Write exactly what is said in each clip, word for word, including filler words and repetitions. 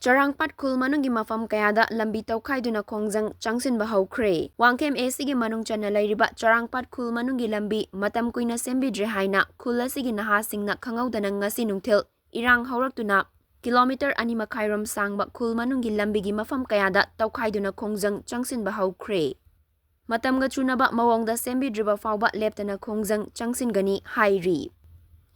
ꯆꯔꯥꯡꯄꯥꯠ ꯈꯨꯜ ꯃꯅꯨꯡꯒꯤ ꯃꯐꯝ ꯀꯌꯥꯗ ꯂꯝꯕꯤ ꯇꯧꯈꯥꯏꯗꯨꯅ ꯈꯣꯡꯖꯪ ꯆꯪꯁꯤꯟꯕ ꯍꯧꯈ꯭ꯔꯦ꯫ ꯋꯥꯡꯈꯦꯝ ꯑꯦ ꯁꯤꯒꯤ ꯃꯅꯨꯡ ꯆꯟꯅ ꯂꯩꯔꯤꯕ ꯆꯔꯥꯡꯄꯥꯠ ꯈꯨꯜ ꯃꯅꯨꯡꯒꯤ ꯂꯝꯕꯤ ꯃꯇꯝ ꯀꯨꯏꯅ ꯁꯦꯝꯕꯤꯗ꯭ꯔꯦ ꯍꯥꯏꯅ ꯈꯨꯜ ꯑꯁꯤꯒꯤ ꯅꯍꯥꯁꯤꯡꯅ ꯈꯪꯍꯧꯗꯅ ꯉꯁꯤ ꯅꯨꯡꯊꯤꯜ ꯏꯔꯥꯡ ꯍꯧꯔꯛꯇꯨꯅ ꯀꯤꯂꯣꯃꯤꯇꯔ ꯑꯅꯤ ꯃꯈꯥꯏꯔꯣꯝ ꯁꯥꯡꯕ ꯈꯨꯜ ꯃꯅꯨꯡꯒꯤ ꯂꯝꯕꯤꯒꯤ ꯃꯐꯝ ꯀꯌꯥꯗ ꯇꯧꯈꯥꯏꯗꯨꯅ ꯈꯣꯡꯖꯪ ꯆꯪꯁꯤꯟꯕ ꯍꯧꯈ꯭ꯔꯦ꯫ ꯃꯇꯝꯒ ꯆꯨꯅꯕ ꯃꯑꯣꯡꯗ ꯁꯦꯝꯕꯤꯗ꯭ꯔꯤꯕ ꯐꯥꯎꯕ ꯂꯦꯞꯇꯅ ꯈꯣꯡꯖꯪ ꯆꯪꯁꯤꯟꯒꯅꯤ ꯍꯥꯏꯔꯤ꯫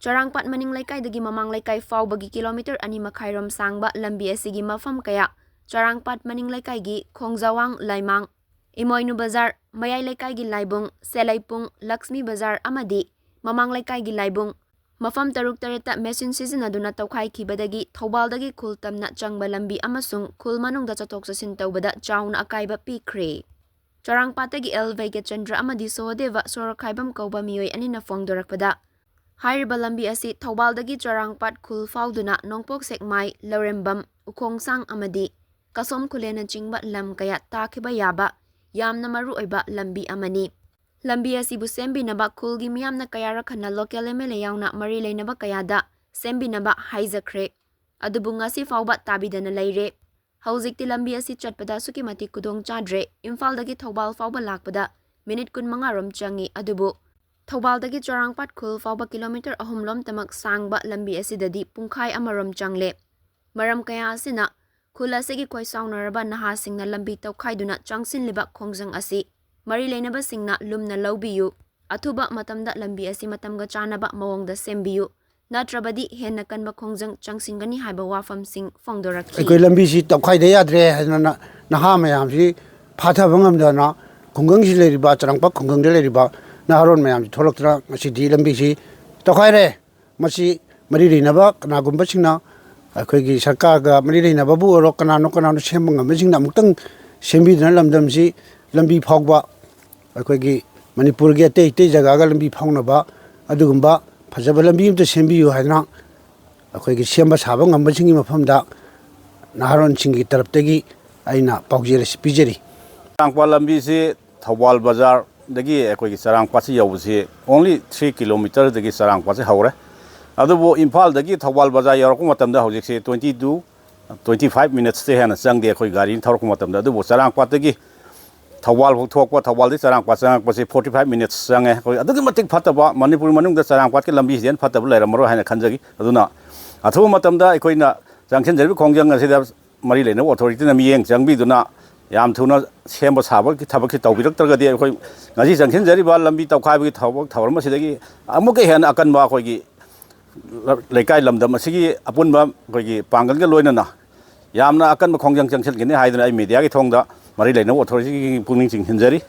ꯆꯔꯥꯡꯄꯥꯠ ꯃꯅꯤꯡ ꯂꯩꯀꯥꯏꯗꯒꯤ ꯃꯃꯥꯡ ꯂꯩꯀꯥꯏ ꯐꯥꯎꯕꯒꯤ ꯀꯤꯂꯣꯃꯤꯇꯔ ꯑꯅꯤ ꯃꯈꯥꯏꯔꯣꯝ ꯁꯥꯡꯕ ꯂꯝꯕꯤ ꯑꯁꯤꯒꯤ ꯃꯐꯝ ꯀꯌꯥ ꯆꯔꯥꯡꯄꯥꯠ ꯃꯅꯤꯡ ꯂꯩꯀꯥꯏꯒꯤ ꯈꯣꯡꯖꯥꯋꯥꯡ ꯂꯥꯏꯃꯥꯡ, ꯏꯃꯣꯏꯅꯨ ꯕꯖꯥꯔ, ꯃꯌꯥꯏ ꯂꯩꯀꯥꯏꯒꯤ ꯂꯥꯏꯕꯨꯡ, ꯁꯦꯂꯩꯄꯨꯡ, ꯂꯛꯁꯃꯤ ꯕꯖꯥꯔ ꯑꯃꯗꯤ ꯃꯃꯥꯡ ꯂꯩꯀꯥꯏꯒꯤ ꯂꯥꯏꯕꯨꯡ, ꯃꯐꯝ ꯇꯔꯨꯛ ꯇꯔꯦꯠꯇ ꯃꯦꯁꯤꯟ ꯁꯤꯖꯤꯟꯅꯗꯨꯅ ꯇꯧꯈꯥꯏꯈꯤꯕꯗꯒꯤ ꯊꯧꯕꯥꯜꯗꯒꯤ ꯈꯨꯜ ꯇꯝꯅ ꯆꯪꯕ ꯂꯝꯕꯤ ꯑꯃꯁꯨꯡ ꯈꯨꯜ ꯃꯅꯨꯡꯗ ꯆꯠꯊꯣꯛ ꯆꯠꯁꯤꯟ ꯇꯧꯕꯗ ꯆꯥꯎꯅ ꯑꯀꯥꯏꯕ ꯄꯤꯈ꯭ꯔꯦ꯫ ꯆꯔꯥꯡꯄꯥꯠꯇꯒꯤ ꯑꯦꯜ ꯚꯩꯒ꯭ꯌꯆꯟꯗ꯭ꯔ ꯑꯃꯗꯤ ꯁꯣꯍꯗꯦꯕ ꯁꯣꯔꯣꯛꯈꯥꯏꯕꯝ ꯀꯧꯕ ꯃꯤꯑꯣꯏ ꯑꯅꯤꯅ ꯐꯣꯡꯗꯣꯔꯛꯄꯗ, ꯍꯥꯏꯔꯤꯕ ꯂꯝꯕꯤ ꯑꯁꯤ ꯊꯧꯕꯥꯜꯗꯒꯤ ꯆꯔꯥꯡꯄꯥꯠ ꯈꯨꯜ ꯐꯥꯎꯗꯨꯅ ꯅꯣꯡꯄꯣꯛ ꯁꯦꯛꯃꯥꯏ, ꯂꯧꯔꯦꯝꯕꯝ, ꯎꯈꯣꯡꯁꯥꯡ ꯑꯃꯗꯤ ꯀꯁꯣꯝ ꯈꯨꯂꯦꯟꯅꯆꯤꯡꯕ ꯂꯝ ꯀꯌꯥ ꯇꯥꯈꯤꯕ ꯌꯥꯕ ꯌꯥꯝꯅ ꯃꯔꯨꯑꯣꯏꯕ ꯂꯝꯕꯤ ꯑꯃꯅꯤ꯫ ꯂꯝꯕꯤ ꯑꯁꯤꯕꯨ ꯁꯦꯝꯕꯤꯅꯕ ꯈꯨꯜꯒꯤ ꯃꯤꯌꯥꯝꯅ ꯀꯌꯥꯔꯛ ꯍꯟꯅ ꯂꯣꯀꯦꯜ ꯑꯦꯝ ꯑꯦꯜ ꯑꯦ ꯌꯥꯎꯅ ꯃꯔꯤ ꯂꯩꯅꯕ ꯀꯌꯥꯗ ꯁꯦꯝꯕꯤꯅꯕ ꯍꯥꯏꯖꯈ꯭ꯔꯦ꯫ ꯑꯗꯨꯕꯨ ꯉꯁꯤ ꯐꯥꯎꯕ ꯇꯥꯕꯤꯗꯅ ꯂꯩꯔꯦ꯫ ꯍꯧꯖꯤꯛꯇꯤ ꯂꯝꯕꯤ ꯑꯁꯤ ꯆꯠꯄꯗ ꯑꯁꯨꯛꯀꯤ ꯃꯇꯤꯛ ꯈꯨꯗꯣꯡ ꯆꯥꯗ꯭ꯔꯦ꯫ ꯏꯝꯐꯥꯜꯗꯒꯤ ꯊꯧꯕꯥꯜ ꯐꯥꯎꯕ ꯂꯥꯛꯄꯗ ꯃꯤꯅꯤꯠ ꯀꯨꯟꯃꯉꯥ ꯔꯣꯝ ꯆꯪꯏ꯫ ꯑꯗꯨꯕꯨ ꯊꯧꯕꯥꯜꯗꯒꯤ ꯆꯔꯥꯡꯄꯥꯠ ꯈꯨꯜ ꯐꯥꯎꯕ ꯀꯤꯂꯣꯃꯤꯇꯔ ꯑꯍꯨꯝ ꯂꯣꯝꯇꯃꯛ ꯁꯥꯡꯕ ꯂꯝꯕꯤ ꯑꯁꯤꯗꯗꯤ ꯄꯨꯡꯈꯥꯏ ꯑꯃꯔꯣꯝ ꯆꯪꯂꯦ꯫ ꯃꯔꯝ ꯀꯌꯥ ꯑꯁꯤꯅ ꯈꯨꯜ ꯑꯁꯤꯒꯤ ꯈꯣꯏꯁꯥꯎꯅꯔꯕ ꯅꯍꯥꯁꯤꯡꯅ ꯂꯝꯕꯤ ꯇꯧꯈꯥꯏꯗꯨꯅ ꯆꯪꯁꯤꯜꯂꯤꯕ ꯈꯣꯡꯖꯪ ꯑꯁꯤ ꯃꯔꯤ ꯂꯩꯅꯕꯁꯤꯡꯅ ꯂꯨꯝꯅ ꯂꯧꯕꯤꯌꯨ꯫ ꯑꯊꯨꯕ ꯃꯇꯝꯗ ꯂꯝꯕꯤ ꯑꯁꯤ ꯃꯇꯝꯒ ꯆꯥꯟꯅꯕ ꯃꯑꯣꯡꯗ ꯁꯦꯝꯕꯤꯌꯨ, ꯅꯠꯇ꯭ꯔꯕꯗꯤ ꯍꯦꯟꯅ ꯀꯟꯕ ꯈꯣꯡꯖꯪ ꯆꯪꯁꯤꯟꯒꯅꯤ ꯍꯥꯏꯕ ꯋꯥꯐꯝꯁꯤꯡ ꯐꯣꯡꯗꯣꯔꯛꯈꯤ꯫ ꯑꯩꯈꯣꯏ ꯂꯝꯕꯤꯁꯤ ꯇꯧꯈꯥꯏꯗ ꯌꯥꯗ꯭ꯔꯦ ꯍꯥꯏꯗꯅ ꯅꯍꯥ ꯃꯌꯥꯝꯁꯤ ꯐꯥꯊꯕ ꯉꯝꯗꯅ ꯈꯨꯡꯒꯪꯁꯤ ꯂꯩꯔꯤꯕ, ꯆꯔꯥꯡꯄꯥꯠ ꯈꯨꯡꯒꯪꯗ ꯂꯩꯔꯤꯕ ꯅꯍꯥꯔꯣꯜ ꯃꯌꯥꯝꯁꯤ ꯊꯣꯛꯂꯛꯇꯅ ꯉꯁꯤꯗꯤ ꯂꯝꯕꯤꯁꯤ ꯇꯧꯈꯥꯏꯔꯦ꯫ ꯃꯁꯤ ꯃꯔꯤ ꯂꯩꯅꯕ ꯀꯅꯥꯒꯨꯝꯕꯁꯤꯡꯅ, ꯑꯩꯈꯣꯏꯒꯤ ꯁꯔꯀꯥꯔꯒ ꯃꯔꯤ ꯂꯩꯅꯕꯕꯨ ꯑꯣꯏꯔꯣ, ꯀꯅꯥꯅꯣ ꯀꯅꯥꯅꯣ ꯁꯦꯝꯕ ꯉꯝꯕꯁꯤꯡꯅ ꯑꯃꯨꯛꯇꯪ ꯁꯦꯝꯕꯤꯗꯨꯅ ꯂꯝꯗꯝꯁꯤ ꯂꯝꯕꯤ ꯐꯥꯎꯕ, ꯑꯩꯈꯣꯏꯒꯤ ꯃꯅꯤꯄꯨꯔꯒꯤ ꯑꯇꯩ ꯑꯇꯩ ꯖꯒꯥꯒ ꯂꯝꯕꯤ ꯐꯥꯎꯅꯕ ꯑꯗꯨꯒꯨꯝꯕ ꯐꯖꯕ ꯂꯝꯕꯤ ꯑꯃꯇ ꯁꯦꯝꯕꯤꯌꯨ ꯍꯥꯏꯗꯅ ꯑꯩꯈꯣꯏꯒꯤ ꯁꯦꯝꯕ ꯁꯥꯕ ꯉꯝꯕꯁꯤꯡꯒꯤ ꯃꯐꯝꯗ ꯅꯍꯥꯔꯣꯜꯁꯤꯡꯒꯤ ꯇꯔꯞꯇꯒꯤ ꯑꯩꯅ ꯄꯥꯎꯖꯦꯜ ꯑꯁꯤ ꯄꯤꯖꯔꯤ꯫ ꯆꯔꯥꯡꯄꯥꯠ ꯂꯝꯕꯤꯁꯤ ꯊꯧꯕꯥꯜ ꯕꯖꯥꯔꯗꯒꯤ ꯑꯩꯈꯣꯏꯒꯤ ꯆꯔꯥꯡꯄꯥꯠꯁꯤ ꯌꯧꯕꯁꯤ only three kilometerꯗꯒꯤ ꯆꯔꯥꯡꯄꯥꯠꯁꯤ ꯍꯧꯔꯦ꯫ ꯑꯗꯨꯕꯨ ꯏꯝꯐꯥꯜꯗꯒꯤ ꯊꯧꯕꯥꯜ ꯕꯖꯥꯔ ꯌꯧꯔꯛꯄ ꯃꯇꯝꯗ ꯍꯧꯖꯤꯛꯁꯤ twenty two Twenty five minutes ꯇꯩ ꯍꯦꯟꯅ ꯆꯪꯗꯦ ꯑꯩꯈꯣꯏ ꯒꯥꯔꯤꯅ ꯊꯧꯔꯛꯄ ꯃꯇꯝꯗ꯫ ꯑꯗꯨꯕꯨ ꯆꯔꯥꯡꯄꯥꯠꯇꯒꯤ ꯊꯧꯕꯥꯜ ꯐꯥꯎ ꯊꯣꯛꯄ, ꯊꯧꯕꯥꯜꯗꯒꯤ ꯆꯔꯥꯡꯄꯥꯠ ꯆꯪꯉꯛꯄꯁꯦ forty five minutes ꯆꯪꯉꯦ꯫ ꯑꯩꯈꯣꯏ ꯑꯗꯨꯛꯀꯤ ꯃꯇꯤꯛ ꯐꯠꯇꯕ, ꯃꯅꯤꯄꯨꯔ ꯃꯅꯨꯡꯗ ꯆꯔꯥꯡꯄꯥꯠꯀꯤ ꯂꯝꯕꯤꯁꯤꯗꯩ ꯍꯦꯟꯅ ꯐꯠꯇꯕ ꯂꯩꯔꯝꯃꯔꯣꯏ ꯍꯥꯏꯅ ꯈꯟꯖꯈꯤ꯫ ꯑꯗꯨꯅ ꯑꯊꯨꯕ ꯃꯇꯝꯗ ꯑꯩꯈꯣꯏꯅ ꯆꯪꯁꯤꯟꯖꯔꯤꯕ ꯈꯣꯡꯖꯪ ꯑꯁꯤꯗ ꯃꯔꯤ ꯂꯩꯅꯕ authority ꯅ ꯃꯤꯠꯌꯦꯡ ꯆꯪꯕꯤꯗꯨꯅ ꯌꯥꯝ ꯊꯨꯅ ꯁꯦꯝꯕ ꯁꯥꯕꯒꯤ ꯊꯕꯛꯁꯤ ꯇꯧꯕꯤꯔꯛꯇ꯭ꯔꯒꯗꯤ, ꯑꯩꯈꯣꯏ ꯉꯁꯤ ꯆꯪꯁꯤꯟꯖꯔꯤꯕ ꯂꯝꯕꯤ ꯇꯧꯈꯥꯏꯕꯒꯤ ꯊꯕꯛ ꯊꯧꯔꯝ ꯑꯁꯤꯗꯒꯤ ꯑꯃꯨꯛꯀ ꯍꯦꯟꯅ ꯑꯀꯟꯕ ꯑꯩꯈꯣꯏꯒꯤ ꯂꯩꯀꯥꯏ ꯂꯝꯗꯝ ꯑꯁꯤꯒꯤ ꯑꯄꯨꯟꯕ ꯑꯩꯈꯣꯏꯒꯤ ꯄꯥꯡꯒꯜꯒ ꯂꯣꯏꯅꯅ ꯌꯥꯝꯅ ꯑꯀꯟꯕ ꯈꯣꯡꯖꯪ ꯆꯪꯁꯤꯟꯒꯅꯤ ꯍꯥꯏꯗꯨꯅ ꯑꯩ media ꯒꯤ ꯊꯣꯡꯗ ꯃꯔꯤ ꯂꯩꯅꯕ authority ꯒꯤ ꯄꯨꯛꯅꯤꯡ ꯆꯤꯡꯁꯤꯟꯖꯔꯤ꯫